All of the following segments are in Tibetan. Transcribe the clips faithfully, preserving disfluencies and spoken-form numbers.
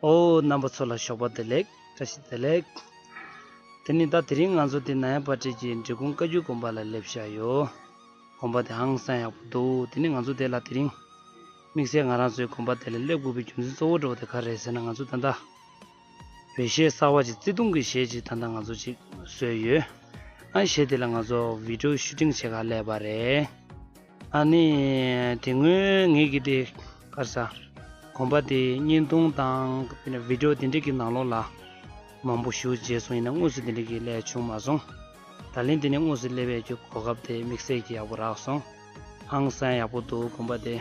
ཨོ། རྣམ་པ་ཚོ་ལ་ཞོགས་པ་བདེ་ལེགས། བཀྲ་ཤིས་བདེ་ལེགས། དེ་ནི་ད་དེ་རིང་ང་ཚོ་དེ་ནན་པ་ཊི་གི་འབྲི་གུང་བཀའ་བརྒྱུད་དགོན་པ་ལ་སླེབས་བཞག་ཡོད། དགོན་པ་དེ་ཧང་སང་ཡག་པོ་འདུག་དེ་ནི་ང་ཚོ་དེ་ལ་དེ་རིང་དམིགས་བསལ་ང་རང་ཚོའི་དགོན་པ་དེ་ལ་སླེབས་དགོས་པའི་རྒྱུ་མཚན་གཙོ་བོ་འདྲ་བོ་དེ་ག་རེ་རེད་ཟེར་ན། ང་ཚོ་ད་ལྟ་བོད་གཞས་གསར་བ་ཅིག་བརྩེ་དུང་གི་གཞས་ཅིག་ད་ལྟ་ང་ཚོ་ཅིག་བཟོས་ཡོད། ཨ་གཞས་དེ་ལ་ང་ཚོ་བི་ཌི་ཡོ་ཤུ་ཊིང་བྱེད་ག་སླེབས་པ་རེད། ཨ་ནི་དེ་སྔོན་ངེད་ཀྱི་དེ་ག་རེ་ཟ། དགོན་པ་དེ་བརྙན་ཐུང་དང་དེ་ནས་བི་ཌི་ཡོ་དེ་འདྲ་གི་ནང་ལོགས་ལ་མང་པོ་ཞིག་བྱས་སོང་། ཡིན་ན་དངོས་སུ་དེ་འདྲ་གི་སླེབས་བྱུང་མ་སོང་། ད་ལན་དེ་ནས་དངོས་སུ་སླེབས་པའི་གོ་སྐབས་དེ་དམིགས་བསལ་གྱི་ཡག་པོ་རག་སོང་། ཧང་སང་ཡག་པོ་འདུག་དགོན་པ་དེ།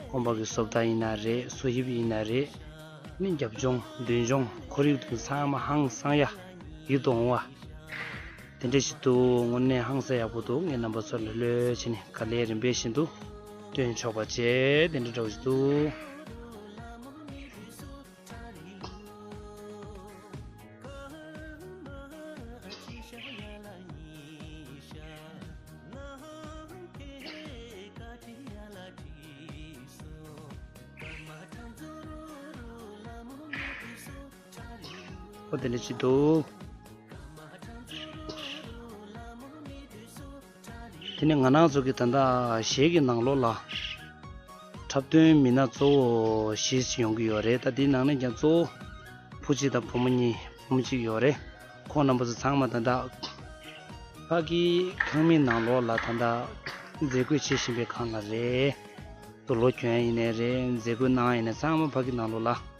དགོན་པ་གི་བཟོ་ལྟ་ཡིན་ན་རེད། བཟོ་དབྱིབས་ཡིན་ན་རེད། ནི་རྒྱབ་ལྗོངས་མདུན་ལྗོངས་ཁོར་ཡུག་དེ་ཚང་མ་ཧང་སང་ཡ། ཡིད་དུ་འོང་བ། དེ་འདྲ་ཞིག་འདུག་དངོས་གནས་ཧང་སང་ཡག་པོ་འདུག་ངས་རྣམ་པ་ཚོ་ལ་ལོས་བྱས་ནས་དཀའ་ལས་རིམ་པས་བཞིན་དུ་སྟོན་ཆོག་པ་བྱས། དེ་འདྲ་འདྲ་བོ་ཞིག་འདུག་ཨོ་དེ་འདྲ་ཞིག་འདུག་དེ་ནས་ང་རང་ཚོ་གི་ད་ལྟ་གཞས་ཀྱི་ནང་ལོགས་ལ་འཁྲབ་སྟོན་མི་སྣ་གཙོ་བོ་བཞི་ཡོང་གི་ཡོད་རེད། ད་དེའི་ནང་ནས་ཀྱང་གཙོ་བོ་བུ་གཅིག་དང་བུ་མོ་གཉིས། བུ་མོ་གཅིག་ཡོད་རེད། ཁོང་རྣམ་པ་ཚོ་ཚང་མ་ད་ལྟ་ཕ་གི་ཁང་མིག་ནང་ལོགས་ལ་ད་ལྟ་མཛད་སྒོ་བྱེད་བཞིན་པའི་སྒང་ལ་རེད། དུག་ལོག་གྱོན་ཡིན་ནའི་རེད། མཛད་སྒོ་གནང་ཡིན་ནའི་ཚང་མ་ཕ་གི་ནང་ལོགས་ལ་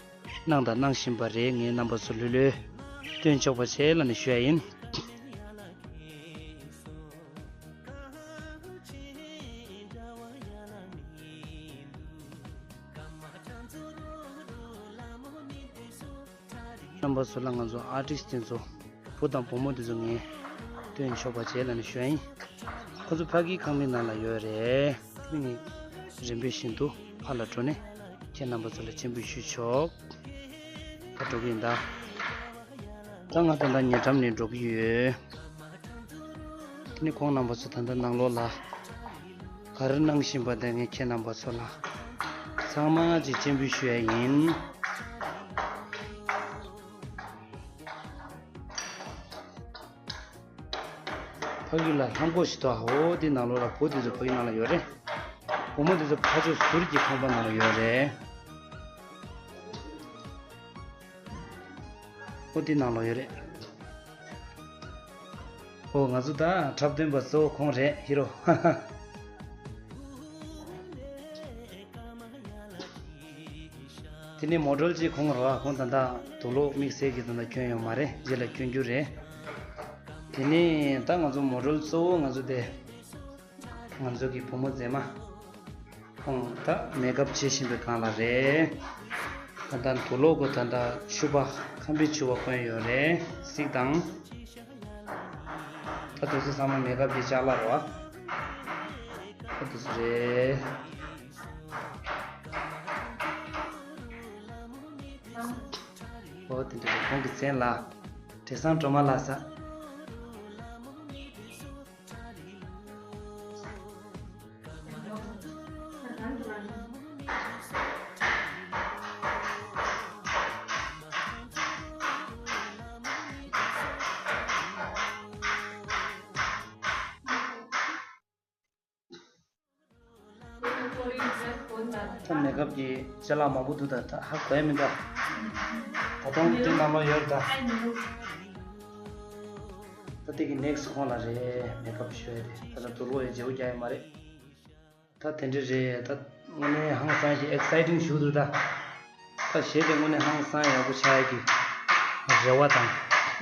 གནང་དང་གནང་བཞིན་པ་རེད། ངས་རྣམ་པ་ཚོ་ལྷོད་ལྷོད་སྟོན་ཆོག་པ་བྱས་ལབ་ནས་ཞུ་ཡ་ཡིན། རྣམ་པ་ཚོ་ལ་ང་ཚོ་ཨར་ཊིསི་དེ་ཚོ་བུ་དང་བུ་མོ་དེ་ཚོ་ངས་སྟོན་ཆོག་པ་བྱས་ལབ་ནས་ཞུ་ཡ་ཡིན། ཁོ་ཚོ་ཕ་གིའི་ཁང་མིག་ནང་ལ་ཡོད་རེད། ངས་རིམ་པས་བཞིན་དུ་ཕར་ལ་འགྲོ་ནས་ཁྱེད་རྣམ་པ་ཚོ་ལ་སྤྱན་འབུལ་ཞུ་ཆོག་ད་འགྲོ་གི་ཡིན་ད། ད་ང་ད་ལྟ་ཉེ་འགྲམ་ནས་འགྲོ་གི་ཡོད། དེ་ནི་ཁོང་རྣམ་པ་ཚོ་ད་ལྟ་ནང་ལོགས་ལ་ག་རེ་གནང་བཞིན་པ་དེ་ངས་ཁྱེད་རྣམ་པ་ཚོ་ལ་ཚང་མ་ཅིག་སྤྱན་འབུལ་ཞུ་ཡ་ཡིན། ཕ་གི་ལ་ལྷམ་གོག་ཞིག་འདུག་ཨོ་དེ་ནང་ལོགས་ལ་བུ་དེ་ཚོ་ཕ་གི་ནང་ལ་ཡོད་རེད། བུ་མོ་དེ་ཚོ་ཕར་ཕྱོགས་ཟུར་གྱི་ཁང་པ་ནང་ལ་ཡོད་རེད། ཨོ་དེ་ནང་ལོགས་ཡོད་རེད། ཨོ་ང་ཚོ་ད་འཁྲབ་སྟོན་པ་གཙོ་བོ་ཁོང་རེད། ཧི་རོ། དེ་ནས་མོ་ཌེལ་གཅིག་ཁོང་རེད་བ། ཁོང་ད་ལྟ་དུག་ལོག་དམིགས་བསལ་གྱི་ད་ལྟ་གྱོན་ཡོད་མ་རེད། རྗེས་ལ་གྱོན་རྒྱུ་རེད། དེ་ནས་ད་ང་ཚོ་མོ་ཌེལ་གཙོ་བོ་ང་ཚོ་དེ་ང་ཚོ་གི་བུ་མོ་མཛེས་མ་ཁོང་ད་མེག་ཨབ་བྱེད་བཞིན་པའི་སྒང་ལ་རེད། ད་ལྟ་དུག་ལོག་གི་ད་ལྟ་ཕྱུ་པ་ཁམ་བུའི་ཕྱུ་པ་གོན་ཡོད་རེད། གཟིགས་དང་། ད་དེ་ཚོ་ཚང་མ་མེག་ཨབ་ཀྱི་ཅ་ལག་རེད་བ། ད་དེ་ཚོ་རེད། ཨོ་དེ་འདྲ་རེད། ཁོང་གི་མཚན་ལ་བྲེ་སྲང་སྒྲོལ་མ་ལགས་ས། ད་མེག་ཨབ་ཀྱི་ཅ་ལག་མང་པོ་འདུག་ད་ད་ཧ་གོ་ཡ་མི་འདུག་ད་དུང་དེ་ནང་ལོགས་ཡོད་ད། ད་དེ་གི་ནེག་སི་ཁོང་ལ་རེད། མེག་ཨབ་ཞུ་ཡ་རེད། ད་ལྟ་དུག་ལོག་ཡ་བརྗེ་པོ་རྒྱག་ཡ་མ་རེད། ད་དེ་འདྲ་རེད། ད་དངོས་གནས་ཧང་སང་ཞིག་ཨེག་སའི་ཊིང་ཞིག་འདུག་ད་ད་གཞས་དེ་དངོས་གནས་ཧང་སང་ཡག་པོ་ཆགས་ཡ་གི་རེ་བ་དང་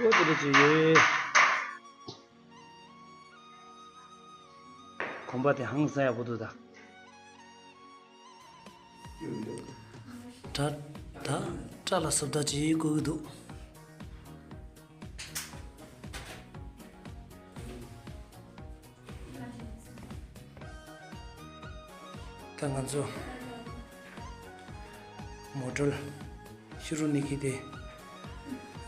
ཨོ་དེ་འདྲ་ཅིག་ཡོད། དགོན་པ་དེ་ཧང་སང་ཡག་པོ་འདུག་ད། ད་ད་སྐྲ་ལ་སོབ་ད་ཅིག་བཀོད་ཀྱི་འདུག་ད་ང་ཚོ་མོ་ཊ་ཤི་རུ་ནི་ཁི་དེ་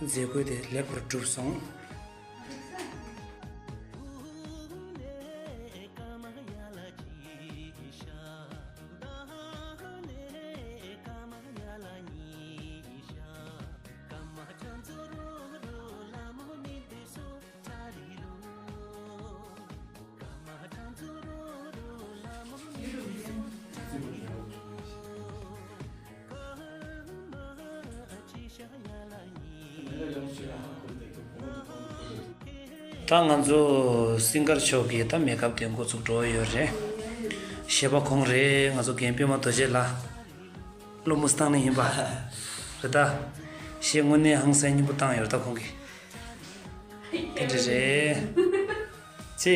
མཛད་སྒོ་དེ་ལེགས་པར་གྲུབ་སོང་། ད་ང་ཚོ་སིང་གར་མཆོག་གི་ད་མེག་ཨབ་དེ་འགོ་ཚུགས་འགྲོ་ཡོད་རེད། གཞས་པ་ཁོང་རེད། ང་ཚོ་རྒན་པད་མ་རྡོ་རྗེ་ལགས། སློབ་མོ་བཏང་ནི་ཡིན་པ་རེད་ད། གཞས་དངོས་གནས་ཧང་སང་སྙན་པོ་བཏང་ཡོད་ད་ཁོང་གིས། དེ་འདྲ་རེད། ཅི།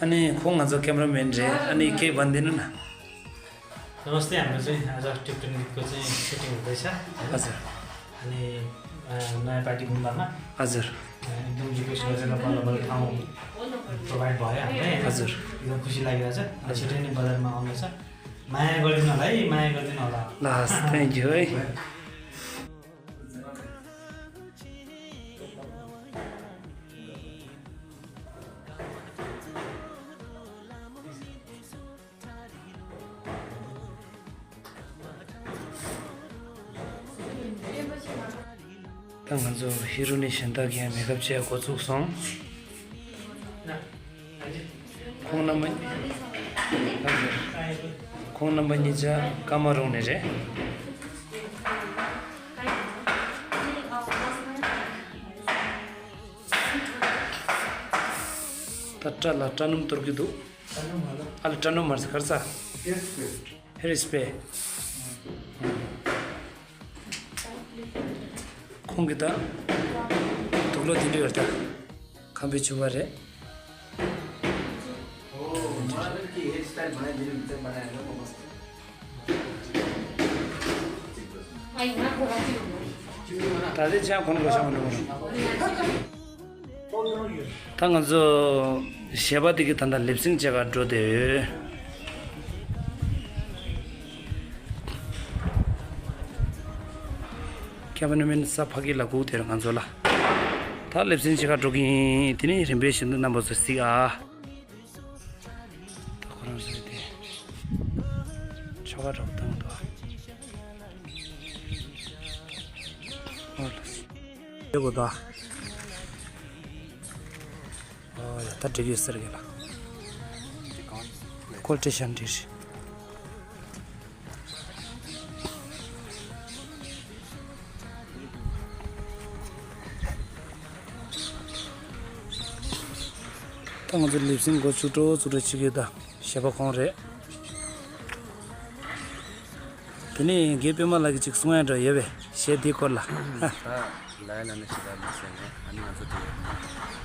ཨ་ནི་ཁོང་ང་ཚོ་ཀེམ་ར་མེན་རེད། ཨ་ནི་སྐད་འབར་འདི་ནི་ན། नमस्ते, हाम्रो चाहिँ आज टिप्टन गीतको चाहिँ सुटिङ हुँदैछ। हजुर। अनि, अ, नयाँ पार्टी गुम्बामा, हजुर। अ, एकदम रिक्वेस्ट गरेर बल्ल बल्ल ठाउँ प्रोभाइड भयो हामीलाई। हजुर। एकदम खुसी लागिरहेछ। हजुर। छिटै नै बजारमा आउनेछ। माया गरिदिनु होला है, माया गरिदिनु होला। ल, हस्, थ्याङ्क यू है। ད་ང་ཚོ་ཧི་རོ་ནི་གཞན་དག་གིས་མེག་ཨབ་བྱས་འགོ་ཚུགས་སོང་། ཁོང་རྣམ་པ། ཁོང་རྣམ་པ་གཉིས་ཆ་ཀ་མ་རུང་ནས་རེད། ད་སྐྲ་ལ་སྐྲ་སྣུམ་གཏོར་གྱི་འདུག་ཨ་ལ་སྐྲ་སྣུམ་མ་རེད་ཁར་ས། ཧེར་སྤེ། ཁོང་གི་ད་དུག་ལོག་དེ་འདྲ་ཡོད་ད། ཁམ་པའི་ཆུ་བ་རེད། ད་ལྟའི་ཆ་ཁོང་ལོ་ཤ་མ་འགྲོ་བ་རུང་། ད་ང་ཚོ་གཞས་པ་དེ་གི་ད་ལྟ་ལིབ་སིང་བྱེད་གར་འགྲོ་བསྡད་ཡོད། ཁེ་མ་ར་མེན་ས་ཕ་གི་ལ་སྒུག་དེར་ང་ཚོ་ལ། ད་ལིབ་སིང་བྱེད་གར་འགྲོ་གི་ཡིན། དེ་ནས་རིམ་པས་བཞིན་དུ་རྣམ་པ་ཚོ་གཟིགས་ཨ། ད་ཁོ་རང་ཚོ་དེ། ཆོ་ག་འདྲ་པོ་བཏང་འདུག་ཨ། ཨོ་ལགས། ཡོད་དགོས་ད། ཨོ་ཡ་ད་འགྲིག་ཡོད་ཟེར་གི་ལ། ཀོལ་ཏེ་ཤན་འདྲི་རེད། ད་ང་ཚོ་ལིབ་སིང་འགོ་བཙུགས་འགྲོ་བཙུགས་འགྲོ་བྱེད་ཀྱི་ཡོད་ད། གཞས་པ་ཁོང་རེད། དེ་ནས་རྒན་པད་མ་ལགས་ཀྱིས་ཅིག་གསུང་ཡ་འདྲ་ཡོད་པས། གཞས་འདིའི་སྐོར་ལ། ད་ལའི་ལ་ནི་ཞེ་དྲག་མི་ཟེར་ནས་ཨ་ནི་ང་ཚོ་དེ་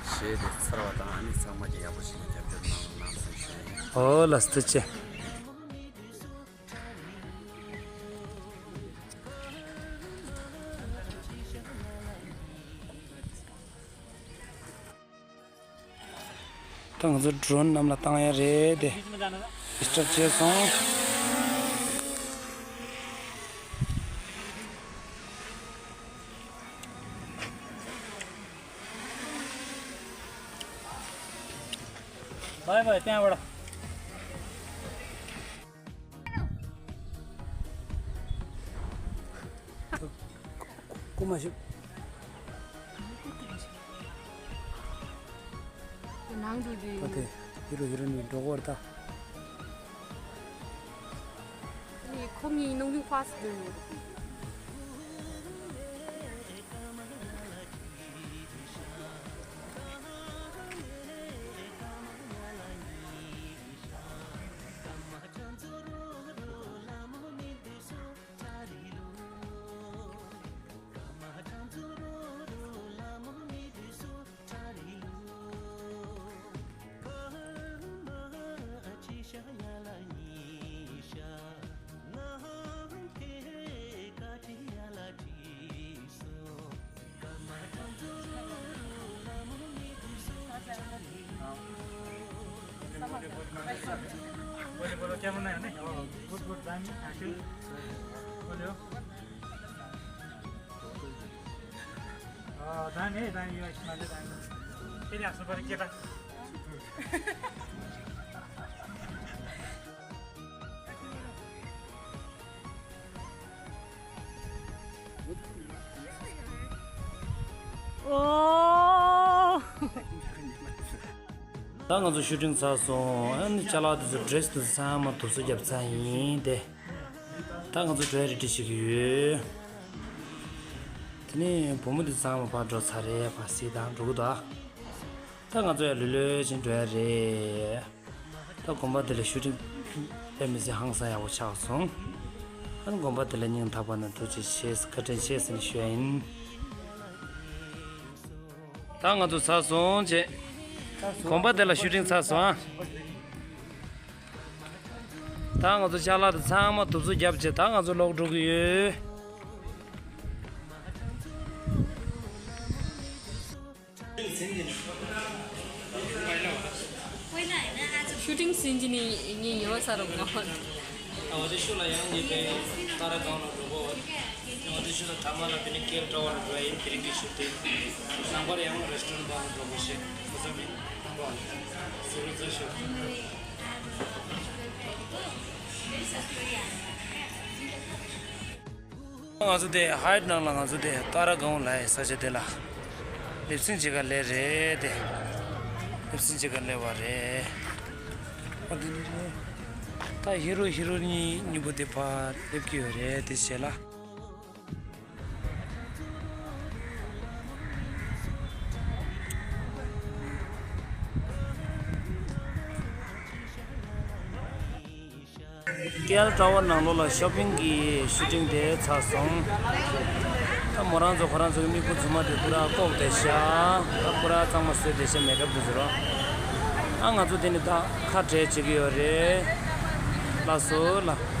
གཞས་དེ་ཚར་བ་དང་ཨ་ནི་ཚང་མ་གྱིས་ཡག་པོ་བྱས་ནས་རྒྱབ་སྐྱོར་གནང་རོགས་གནང་ཟེར་ཞུ་ཡ་ཡིན། ཨོ་ལགས་སོ་ཐུགས་རྗེ་ཆེ། ད་ང་ཚོ་ཌོ་རོན་གནམ་ལ་བཏང་ཡ་རེད་དེ། སི་ཊར་བྱས་སོང་། बाय बाय, त्यहाँबाट। ཀུ་མ་ཤུ། ནང་དུ་དེ། ད་དེ་ཧི་རོ་ཧི་རོ་ནི་འགྲོ་གོ་ར་ད། ཁོ་གཉིས་ནང་དུ་ཕ་སི་དུ། बोल्यो, बोल्यो, क्यामेरा नै हो नि? अँ, गुड, गुड, दामी, हाँस्यो। बोल्यो। अँ, दामी है, दामी, यो स्माइल चाहिँ दामी। फेरि हाँस्नु पऱ्यो, केटा। ཨོ། ད་ང་ཚོ་ཤུ་ཊིང་ཚར་སོང་། ཨ་ནི་ཅ་ལག་དེ་ཚོ་ཌི་རེ་སི་དེ་ཚོ་ཚང་མ་དུག་སོ་བརྒྱབ་ཚར་ཡིན་ཏེ། ད་ང་ཚོ་ཌི་རེ་ཊི་བྱེད་ཀྱི་ཡོད། དེ་ནས་བུ་མོ་དེ་ཚང་མ་ཕར་འགྲོ་ཚར་རེད། ཕར་གཟིགས་དང་། འགྲོ་གི་འདུག་ཨ། ད་ང་ཚོ་ཡང་ལྷོད་ལྷོད་བྱས་འགྲོ་ཡ་རེད། ད་དགོན་པ་དེ་ལ་ཤུ་ཊིང་དཔེ་མི་སྲིད་ཧང་སང་ཡག་པོ་ཆགས་སོང་། ཨ་ནི་དགོན་པ་དེ་ལ་སྙིང་ཐག་པ་ནས་ཐུགས་རྗེ་ཆེ། བཀའ་དྲིན་ཆེ་ཟེར་ནས་ཞུ་ཡ་ཡིན། ད་ང་ཚོ་ཚར་སོང་བྱས། དགོན་པ་དེ་ལ་ཤུ་ཊིང་ཚར་སོང་ཨ། ད་ང་ཚོ་ཅ་ལག་དེ་ཚང་མ་གདུབ་ཚོད་བརྒྱབ་བྱས། ད་ང་ཚོ་ལོག་འགྲོ་གི་ཡོད། ཤུ་ཊིང་ཟིན་གྱི་ནི་ངས་ཡོད་ས་རུ་མ། ཨ་འོ་དེ་ཤུ་ལ་ཡང་ངས་པའི་ཏཱ་ར་གའོན་ལ་འགྲོ་གོ། འོ་དེ་ཤུ་ལ་ཐ་མ་ལ་པི་ནི་ཀེལ་ཊ་ཝར་ལ་འགྲོ་ཡིན། དེ་རིང་གི་ཤུ་ཊིང་ནམ་བར་ཡང་རེ་སི་ཊོ་རན་ཊི་ལ་འགྲོ་གོ་ཤེ་ཁོ་ཚོ་མིན། ཟུར་ཟུར་ཤུ། ང་ཚོ་དེ་ཧའེ་ཊི་ནང་ལ་ང་ཚོ་དེ་ཏཱ་ར་གའོན་ལབ་ཡ་ས་ཆ་དེ་ལ་ལིབ་སིང་བྱེད་ག་སླེབས་རེད་དེ། ལིབ་སིང་བྱེད་ག་སླེབས་པ་རེད། ཨ་དེ་ནི་ད་ཧི་རོ་ཧི་རོ་ནི་གཉིས་པོ་དེ་ཕར་སླེབས་ཀྱི་ཡོད་རེད་དེ་བྱས་ལ། ཀེལ་ཊ་ཝར་ནང་ལོགས་ལ་ཤོ་པིང་གི་ཤུ་ཊིང་དེ་ཚར་སོང་། ད་མོ་རང་ཚོ་ཁོ་རང་ཚོ་གི་མིག་དཔེ་རྫུན་མ་དེ་ཁོ་རང་བཀོག་བསྡད་ཤག་ད་ཁོ་རང་གཙང་མ་བཟོས་བསྡད་ཤག་མེག་ཨབ་དེ་ཚོ་རོ། ཨ་ང་ཚོ་དེ་ནི་ད་ཁ་བྲལ་བྱེད་ཀྱི་ཡོད་རེད། ལགས་སོ་ལགས།